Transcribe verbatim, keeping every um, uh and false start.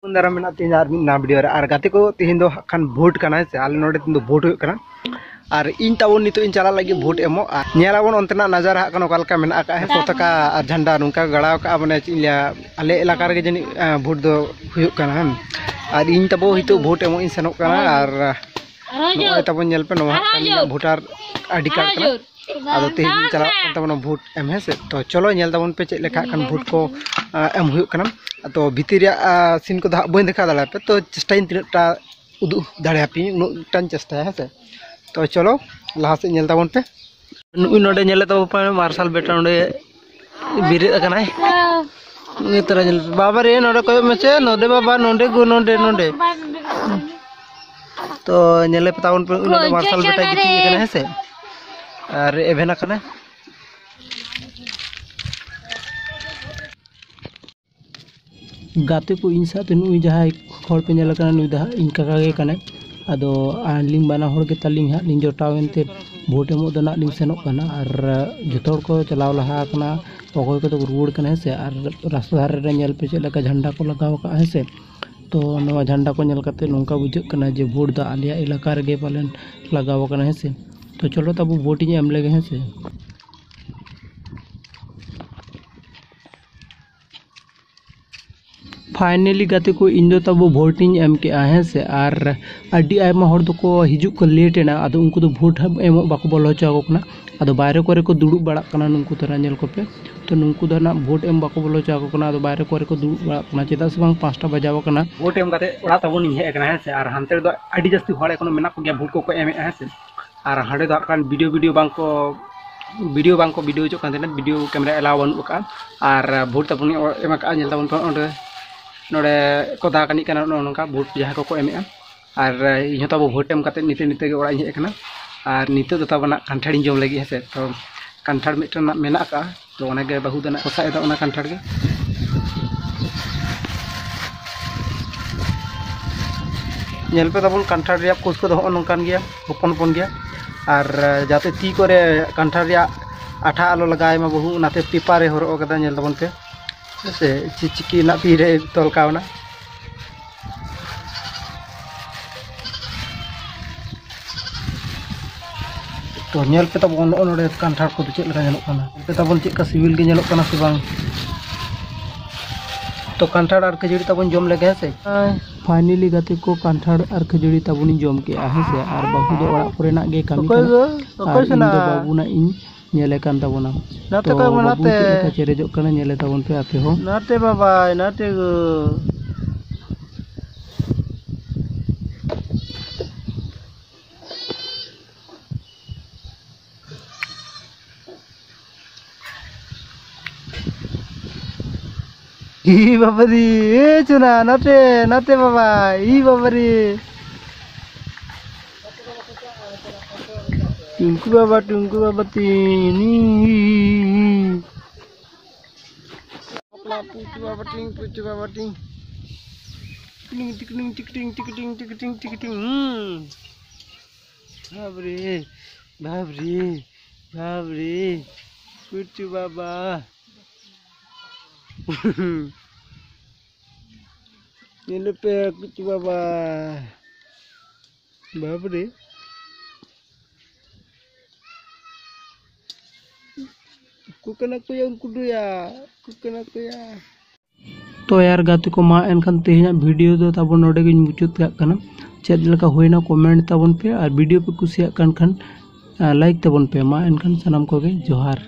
ᱩᱱ ᱫᱟᱨᱟᱢ ᱢᱮᱱᱟᱜ ᱛᱤᱧᱟ ᱟᱨ ᱢᱤᱫ ᱱᱟᱣᱟ ᱵᱷᱤᱰᱤᱭᱳ ᱨᱮ᱾ ᱟᱨ ᱜᱟᱛᱮ ᱠᱚ, ᱛᱤᱦᱤᱧ ᱫᱚ ᱦᱟᱸᱜ ᱠᱷᱟᱱ ᱵᱷᱳᱴ ᱠᱟᱱᱟ, ᱦᱮᱸ ᱥᱮ? ᱟᱞᱮ ᱱᱚᱰᱮ ᱛᱤᱦᱤᱧ ᱫᱚ ᱵᱷᱳᱴ ᱦᱩᱭᱩᱜ ᱠᱟᱱᱟ᱾ ᱟᱨ ᱤᱧ ᱛᱟᱵᱚᱱ ᱱᱤᱛᱚᱜ ᱤᱧ ᱪᱟᱞᱟᱜ ᱞᱟᱹᱜᱤᱫ ᱵᱷᱳᱴ ᱮᱢᱚᱜ᱾ ᱟᱨ ᱧᱮᱞ ᱟᱵᱚᱱ ᱚᱱᱛᱮᱱᱟᱜ ᱱᱟᱡᱟᱨᱟ ᱦᱟᱸᱜ ᱠᱷᱟᱱ ᱚᱠᱟ ᱞᱮᱠᱟ ᱢᱮᱱᱟᱜ ᱟᱠᱟᱫᱼᱟ, ᱦᱮᱸ ᱥᱮ? ᱯᱚᱛᱟᱠᱟ ᱟᱨ ᱡᱷᱟᱱᱰᱟ ᱱᱚᱝᱠᱟ ᱜᱟᱲᱟᱣ ᱟᱠᱟᱫᱼᱟ, ᱢᱟᱱᱮ ᱪᱮᱫ ᱤᱧ ᱞᱟᱹᱭᱟ, ᱟᱞᱮ ᱮᱞᱟᱠᱟ ᱨᱮᱜᱮ ᱡᱟᱹᱱᱤᱡ ᱟᱸ, ᱵᱷᱳᱴ ᱫᱚ ᱦᱩᱭᱩᱜ ᱠᱟᱱᱟ, ᱦᱮᱸ᱾ ᱟᱨ ᱤᱧ ᱛᱟᱵᱚ ᱱᱤᱛᱚᱜ ᱵᱷᱳᱴ ᱮᱢᱚᱜ ᱤᱧ ᱥᱮᱱᱚᱜ ᱠᱟᱱᱟ᱾ ᱟᱨ ᱱᱚᱜᱼᱚᱭ ᱛᱟᱵᱚᱱ ᱧᱮᱞ ᱯᱮ, ᱱᱚᱣᱟ ᱦᱟᱸᱜ ᱠᱷᱟᱱ ᱤᱧᱟᱹᱜ ᱵᱷᱳᱴᱟᱨ ᱟᱭᱰᱤ ᱠᱟᱨᱰ ᱠᱟᱱᱟ᱾ ᱟᱫᱚ ᱛᱮᱦᱮᱧ ᱤᱧ ᱪᱟᱞᱟᱜ ᱠᱟᱱ ᱛᱟᱵᱚᱱᱟ ᱵᱷᱳᱴ ᱮᱢ, ᱦᱮᱸ ᱥᱮ? ᱛᱚ ᱪᱚᱞᱚ ᱧᱮᱞ ᱛᱟᱵᱚᱱ ᱯᱮ ᱪᱮᱫ ᱞᱮᱠᱟ ᱦᱟᱸᱜ ᱠᱷᱟᱱ ᱵᱷᱳᱴ ᱠᱚ ᱟᱸ, ᱮᱢ ᱦᱩᱭᱩᱜ ᱠᱟᱱᱟ᱾ ᱛᱚ ᱵᱷᱤᱛᱤᱨ ᱨᱮᱭᱟᱜ ᱟᱸ, ᱥᱤᱱ ᱠᱚᱫᱚ ᱦᱟᱸᱜ ᱵᱟᱹᱧ ᱫᱮᱠᱷᱟᱣ ᱫᱟᱲᱮᱭᱟᱯᱮ, ᱛᱚ ᱪᱮᱥᱴᱟᱭᱟᱹᱧ ᱛᱤᱱᱟᱹᱜ ᱴᱟ ᱩᱫᱩᱜ ᱫᱟᱲᱮᱭᱟᱯᱮᱭᱟᱹᱧ, ᱩᱱᱟᱹᱜ ᱴᱟᱧ ᱪᱮᱥᱴᱟᱭᱟ, ᱦᱮᱸ ᱥᱮ? ᱛᱚ ᱪᱚᱞᱚ ᱞᱟᱦᱟ ᱥᱮᱫ ᱧᱮᱞ ᱛᱟᱵᱚᱱ ᱯᱮ᱾ ᱱᱩᱜᱼᱩᱭ ᱱᱚᱰᱮ ᱧᱮᱞᱮᱫ ᱛᱟᱵᱚᱱ ᱯᱮ ᱢᱟᱨᱥᱟᱞ ᱵᱮᱴᱟ ᱱᱚᱰᱮ ᱵᱮᱨᱮᱫ ᱟᱠᱟᱱᱟᱭ᱾ ᱱᱩᱜᱼᱩᱭ ᱛᱚᱨᱟ ᱧᱮᱞ ᱯᱮ᱾ ᱵᱟᱵᱟ ᱨᱮ, ᱱᱚᱰᱮ ᱠᱚᱭᱚᱜ ᱢᱮᱥᱮ, ᱱᱚᱰᱮ ᱵᱟᱵᱟ, ᱱᱚᱰᱮ ᱜᱳ, ᱱᱚᱰᱮ, ᱱᱚᱰᱮ᱾ ᱛᱚ ᱧᱮᱞᱮ ᱯᱮ ᱛᱟᱵᱚᱱ ᱯᱮ, ᱩᱱᱤ ᱱᱚᱰᱮ ᱢᱟᱨᱥᱟᱞ ᱵᱮᱴᱟ ᱜᱤᱛᱤᱡ ᱟᱠᱟᱱᱟ, ᱦᱮᱸ ᱥᱮ? ᱟᱨ ᱮᱵᱷᱮᱱ ᱟᱠᱟᱱᱟ᱾ ᱜᱟᱛᱮ ᱠᱚ, ᱤᱧ ᱥᱟᱶᱛᱮ ᱱᱩᱭ ᱡᱟᱦᱟᱸᱭ ᱦᱚᱲ ᱯᱮ ᱧᱮᱞᱮ ᱠᱟᱱᱟ, ᱱᱩᱭ ᱫᱚ ᱦᱟᱸᱜ ᱤᱧ ᱠᱟᱠᱟ ᱜᱮ ᱠᱟᱱᱟᱭ᱾ ᱟᱫᱚ ᱟᱹᱞᱤᱧ ᱵᱟᱱᱟ ᱦᱚᱲ ᱜᱮ ᱛᱟᱹᱞᱤᱧ ᱦᱟᱸᱜ ᱞᱤᱧ ᱡᱚᱴᱟᱣ ᱮᱱᱛᱮ ᱵᱷᱳᱴ ᱮᱢᱚᱜ ᱫᱚ ᱱᱟᱜ ᱞᱤᱧ ᱥᱮᱱᱚᱜ ᱠᱟᱱᱟ᱾ ᱟᱨ ᱡᱚᱛᱚ ᱦᱚᱲ ᱠᱚ ᱪᱟᱞᱟᱣ ᱞᱟᱦᱟ ᱟᱠᱟᱱᱟ, ᱚᱠᱚᱭ ᱠᱚᱫᱚ ᱠᱚ ᱨᱩᱣᱟᱹᱲ ᱠᱟᱱᱟ, ᱦᱮᱸ ᱥᱮ᱾ ᱟᱨ ᱨᱟᱥᱛᱟ ᱫᱷᱟᱨᱮ ᱨᱮ ᱧᱮᱞ ᱯᱮ ᱪᱮᱫ ᱞᱮᱠᱟ ᱡᱷᱟᱱᱰᱟ ᱠᱚ ᱞᱟᱜᱟᱣ ᱟᱠᱟᱫᱼᱟ, ᱦᱮᱸ ᱥᱮ᱾ ᱛᱚ ᱱᱚᱣᱟ ᱡᱷᱟᱱᱰᱟ ᱠᱚ ᱧᱮᱞ ᱠᱟᱛᱮ ᱱᱚᱝᱠᱟ ᱵᱩᱡᱷᱟᱹᱜ ᱠᱟᱱᱟ ᱡᱮ ᱵᱷᱳᱴ ᱫᱚ ᱟᱞᱮᱭᱟᱜ ᱮᱞᱟᱠᱟ ᱨᱮᱜᱮ ᱯᱟᱞᱮᱱ ᱞᱟᱜᱟᱣ ᱟᱠᱟᱱᱟ, ᱦᱮᱸ ᱥᱮ᱾ ᱛᱚ ᱪᱚᱞᱚ ᱛᱟᱵᱚ ᱵᱷᱳᱴ ᱤᱧ ᱮᱢ ᱞᱮᱜᱮ, ᱦᱮᱸ ᱥᱮ᱾ ᱯᱷᱟᱭᱱᱮᱞᱤ ᱜᱟᱛᱮ ᱠᱚ, ᱤᱧ ᱫᱚ ᱛᱟᱵᱚ ᱵᱷᱳᱴ ᱤᱧ ᱮᱢ ᱠᱮᱜᱼᱟ, ᱦᱮᱸ ᱥᱮ᱾ ᱟᱨ ᱟᱹᱰᱤ ᱟᱭᱢᱟ ᱦᱚᱲ ᱫᱚᱠᱚ ᱦᱤᱡᱩᱜ ᱠᱚ ᱞᱮᱴ ᱮᱱᱟ, ᱟᱫᱚ ᱩᱱᱠᱩ ᱫᱚ ᱵᱷᱳᱴ ᱦᱟᱸᱜ ᱮᱢᱚᱜ ᱵᱟᱠᱚ ᱵᱚᱞᱚ ᱦᱚᱪᱚ ᱟᱠᱚ ᱠᱟᱱᱟ᱾ ᱟᱫᱚ ᱵᱟᱭᱨᱮ ᱠᱚᱨᱮ ᱠᱚ ᱫᱩᱲᱩᱵ ᱵᱟᱲᱟᱜ ᱠᱟᱱᱟ ᱱᱩᱠᱩ ᱛᱟᱨᱟ, ᱧᱮᱞ ᱠᱚᱯᱮ᱾ ᱛᱚ ᱱᱩᱠᱩ ᱫᱚ ᱱᱟᱜ ᱵᱷᱳᱴ ᱮᱢ ᱵᱟᱠᱚ ᱵᱚᱞᱚ ᱦᱚᱪᱚ ᱟᱠᱚ ᱠᱟᱱᱟ, ᱟᱫᱚ ᱵᱟᱭᱨᱮ ᱠᱚᱨᱮ ᱠᱚ ᱫᱩᱲᱩᱵ ᱵᱟᱲᱟᱜ ᱠᱟᱱᱟ, ᱪᱮᱫᱟᱜ ᱥᱮ ᱵᱟᱝ ᱯᱟᱸᱪᱴᱟ ᱵᱟᱡᱟᱣ ᱟᱠᱟᱱᱟ᱾ ᱵᱷᱳᱴ ᱮᱢ ᱠᱟᱛᱮ ᱚᱲᱟᱜ ᱛᱟᱵᱚᱱ ᱤᱧ ᱦᱮᱡ ᱟᱠᱟᱱᱟ, ᱦᱮᱸ ᱥᱮ᱾ ᱟᱨ ᱦᱟᱱᱛᱮ ᱨᱮᱫᱚ ᱟᱹᱰᱤ ᱡᱟᱹᱥᱛᱤ ᱦᱚᱲ ᱮᱠᱷᱚᱱᱳ ᱢᱮᱱᱟᱜ ᱠᱚᱜᱮᱭᱟ, ᱵᱷᱳᱴ ᱠᱚᱠᱚ ᱮᱢᱮᱫᱼᱟ, ᱦᱮᱸ ᱥᱮ᱾ ᱟᱨ ᱦᱟᱸᱰᱮ ᱫᱚ ᱦᱟᱸᱜ ᱠᱷᱟᱱ ᱵᱷᱤᱰᱤᱭᱳ, ᱵᱷᱤᱰᱤᱭᱳ ᱵᱟᱝ ᱠᱚ, ᱵᱷᱤᱰᱤᱭᱳ ᱵᱟᱝ ᱠᱚ ᱵᱷᱤᱰᱤᱭᱳ ᱦᱚᱪᱚᱜ ᱠᱟᱱ ᱛᱟᱦᱮᱱᱟ, ᱵᱷᱤᱰᱤᱭᱳ ᱠᱮᱢᱮᱨᱟ ᱮᱞᱟᱣ ᱵᱟᱹᱱᱩᱜ ᱟᱠᱟᱫᱼᱟ᱾ ᱟᱨ ᱵᱷᱳᱴ ᱛᱟᱵᱚᱱ ᱮᱢ ᱟᱠᱟᱫᱼᱟ, ᱧᱮᱞ ᱛᱟᱵᱚᱱ ᱯᱮ ᱚᱸᱰᱮ, ᱱᱚᱰᱮ ᱠᱚ ᱫᱟᱜ ᱟᱹᱱᱤᱡ ᱠᱟᱱᱟ, ᱱᱚᱜᱼᱚ ᱱᱚᱝᱠᱟ ᱵᱷᱳᱴ ᱡᱟᱦᱟᱸᱭ ᱠᱚᱠᱚ ᱮᱢᱮᱫᱼᱟ᱾ ᱟᱨ ᱤᱧ ᱦᱚᱸ ᱛᱟᱵᱚ ᱵᱷᱳᱴ ᱮᱢ ᱠᱟᱛᱮ ᱱᱤᱛᱮ ᱱᱤᱛᱮ ᱜᱮ ᱚᱲᱟᱜ ᱤᱧ ᱦᱮᱡ ᱟᱠᱟᱱᱟ᱾ ᱟᱨ ᱱᱤᱛᱚᱜ ᱫᱚ ᱛᱟᱵᱚ ᱱᱟᱜ ᱠᱟᱱᱴᱷᱟᱲᱤᱧ ᱡᱚᱢ ᱞᱟᱹᱜᱤᱫ, ᱦᱮᱸ ᱥᱮ᱾ ᱛᱚ ᱠᱟᱱᱴᱷᱟᱲ ᱢᱤᱫᱴᱮᱱ ᱱᱟᱜ ᱢᱮᱱᱟᱜ ᱟᱠᱟᱫᱼᱟ, ᱛᱚ ᱚᱱᱟᱜᱮ ᱵᱟᱹᱦᱩ ᱫᱚ ᱱᱟᱜ ᱠᱚᱥᱟᱜ ᱮᱫᱟ ᱚᱱᱟ ᱠᱟᱱᱴᱷᱟᱲ ᱜᱮ᱾ ᱧᱮᱞ ᱯᱮ ᱛᱟᱵᱚᱱ ᱠᱟᱱᱴᱷᱟᱲ ᱨᱮᱭᱟᱜ ᱠᱳᱥ ᱠᱚᱫᱚ ᱦᱚᱸᱜᱼᱚ ᱱᱚᱝᱠᱟᱱ ᱜᱮᱭᱟ, ᱦᱚᱯᱚᱱ ᱦᱚᱯᱚᱱ ᱜᱮᱭᱟ᱾ ᱟᱨ ᱡᱟᱛᱮ ᱛᱤ ᱠᱚᱨᱮ ᱠᱟᱱᱴᱷᱟᱲ ᱨᱮᱭᱟᱜ ᱟᱴᱷᱟ ᱟᱞᱚ ᱞᱟᱜᱟᱣ ᱟᱭ ᱢᱟ ᱵᱟᱹᱦᱩ, ᱚᱱᱟᱛᱮ ᱯᱮᱯᱟᱨᱮ ᱦᱚᱨᱚᱜ ᱟᱠᱟᱫᱟ, ᱧᱮᱞ ᱛᱟᱵᱚᱱ ᱯᱮ᱾ ᱦᱮᱸ ᱥᱮ, ᱪᱤᱠᱪᱤᱠᱤ ᱨᱮᱱᱟᱜ ᱛᱤᱨᱮ ᱛᱚᱞ ᱠᱟᱣᱱᱟ᱾ ᱛᱚ ᱧᱮᱞ ᱯᱮ ᱛᱟᱵᱚᱱ ᱱᱚᱜᱼᱚ ᱱᱚᱰᱮ ᱠᱟᱱᱴᱷᱟᱲ ᱠᱚᱫᱚ ᱪᱮᱫ ᱞᱮᱠᱟ ᱧᱮᱞᱚᱜ ᱠᱟᱱᱟ᱾ ᱧᱮᱞ ᱯᱮ ᱛᱟᱵᱚᱱ ᱪᱮᱫ ᱞᱮᱠᱟ ᱥᱤᱵᱤᱞ ᱜᱮ ᱧᱮᱞᱚᱜ ᱠᱟᱱᱟ ᱥᱮ ᱵᱟᱝ᱾ ᱛᱚ ᱠᱟᱱᱴᱷᱟᱲ ᱟᱨ ᱠᱷᱟᱹᱡᱟᱹᱲᱤ ᱛᱟᱵᱚᱱ ᱡᱚᱢ ᱞᱮᱜᱮ, ᱦᱮᱸ ᱥᱮ᱾ ᱯᱷᱟᱭᱱᱮᱞᱤ ᱜᱟᱛᱮ ᱠᱚ, ᱠᱟᱱᱴᱷᱟᱲ ᱟᱨ ᱠᱷᱟᱹᱡᱟᱹᱲᱤ ᱛᱟᱵᱚᱱᱤᱧ ᱡᱚᱢ ᱠᱮᱜᱼᱟ, ᱦᱮᱸ ᱥᱮ᱾ ᱟᱨ ᱵᱟᱹᱦᱩ ᱫᱚ ᱚᱲᱟᱜ ᱠᱚᱨᱮᱱᱟᱜ ᱜᱮ ᱠᱟᱹᱢᱤ ᱚᱠᱚᱭ ᱠᱟᱱᱟ᱾ ᱜᱚ? ᱚᱠᱚᱭ ᱟᱨ ᱤᱧ ᱫᱚ ᱥᱮᱱᱟ? ᱵᱟᱹᱵᱩ ᱱᱟᱜ ᱤᱧ ᱧᱮᱞᱮ ᱠᱟᱱ ᱛᱟᱵᱚᱱᱟ᱾ ᱱᱟᱛᱮ ᱛᱚ ᱠᱚ ᱵᱟᱹᱵᱩ ᱱᱟᱛᱮ᱾ ᱪᱮᱫ ᱞᱮᱠᱟ ᱪᱮᱨᱮᱡᱚᱜ ᱠᱟᱱᱟ, ᱧᱮᱞᱮ ᱛᱟᱵᱚᱱ ᱯᱮ ᱟᱯᱮ ᱦᱚᱸ᱾ ᱱᱟᱛᱮ ᱵᱟᱵᱟᱭ, ᱱᱟᱛᱮ ᱜᱚ᱾ ᱤ ᱵᱟᱵᱟᱨᱤ, ᱮ ᱪᱩᱱᱟ, ᱱᱟᱛᱮ, ᱱᱟᱛᱮ ᱵᱟᱵᱟ, ᱤ ᱵᱟᱵᱟᱨᱤ᱾ ᱴᱩᱝᱠᱩ ᱵᱟᱵᱟ, ᱴᱩᱝᱠᱩ ᱵᱟᱵᱟ ᱛᱤᱱᱤ᱾ ᱵᱟᱯᱞᱟ ᱯᱩᱪᱩ ᱵᱟᱵᱟ ᱴᱤᱝ, ᱯᱩᱪᱩ ᱵᱟᱵᱟ ᱴᱤᱝ᱾ ᱴᱤᱝ, ᱴᱤᱠ, ᱴᱤᱝ, ᱴᱤᱠ, ᱴᱤᱝ, ᱴᱤᱠ, ᱴᱤᱝ, ᱴᱤᱠ, ᱴᱤᱝ, ᱴᱤᱠ, ᱴᱤᱝ᱾ ᱦᱩᱸ᱾ ᱵᱟᱵᱨᱮ, ᱵᱟᱵᱨᱮ, ᱵᱟᱵᱨᱮ᱾ ᱯᱩᱪᱩ ᱵᱟᱵᱟ᱾ ᱧᱮᱞᱮ ᱯᱮ, ᱯᱩᱪᱩ ᱵᱟᱵᱟ᱾ ᱵᱟᱵᱨᱮ᱾ ᱩᱱᱠᱩ ᱠᱟᱱᱟ ᱠᱚᱭᱟ, ᱩᱱᱠᱩ ᱫᱚᱭᱟ, ᱩᱱᱠᱩ ᱠᱟᱱᱟ ᱠᱚᱭᱟ᱾ ᱛᱚ ᱭᱟᱨ ᱜᱟᱛᱮ ᱠᱚ, ᱢᱟ ᱮᱱᱠᱷᱟᱱ ᱛᱮᱦᱮᱧᱟᱜ ᱵᱷᱤᱰᱤᱭᱳ ᱫᱚ ᱛᱟᱵᱚᱱ ᱱᱚᱰᱮ ᱜᱤᱧ ᱢᱩᱪᱟᱹᱫ ᱠᱟᱜ ᱠᱟᱱᱟ᱾ ᱪᱮᱫ ᱞᱮᱠᱟ ᱦᱩᱭᱱᱟ ᱠᱚᱢᱮᱱᱴ ᱛᱟᱵᱚᱱ ᱯᱮ, ᱟᱨ ᱵᱷᱤᱰᱤᱭᱳ ᱯᱮ ᱠᱩᱥᱤᱭᱟᱜ ᱠᱟᱱ ᱠᱷᱟᱱ ᱞᱟᱭᱤᱠ ᱛᱟᱵᱚᱱ ᱯᱮ᱾ ᱢᱟ ᱮᱱᱠᱷᱟᱱ ᱥᱟᱱᱟᱢ ᱠᱚᱜᱮ ᱡᱚᱦᱟᱨ᱾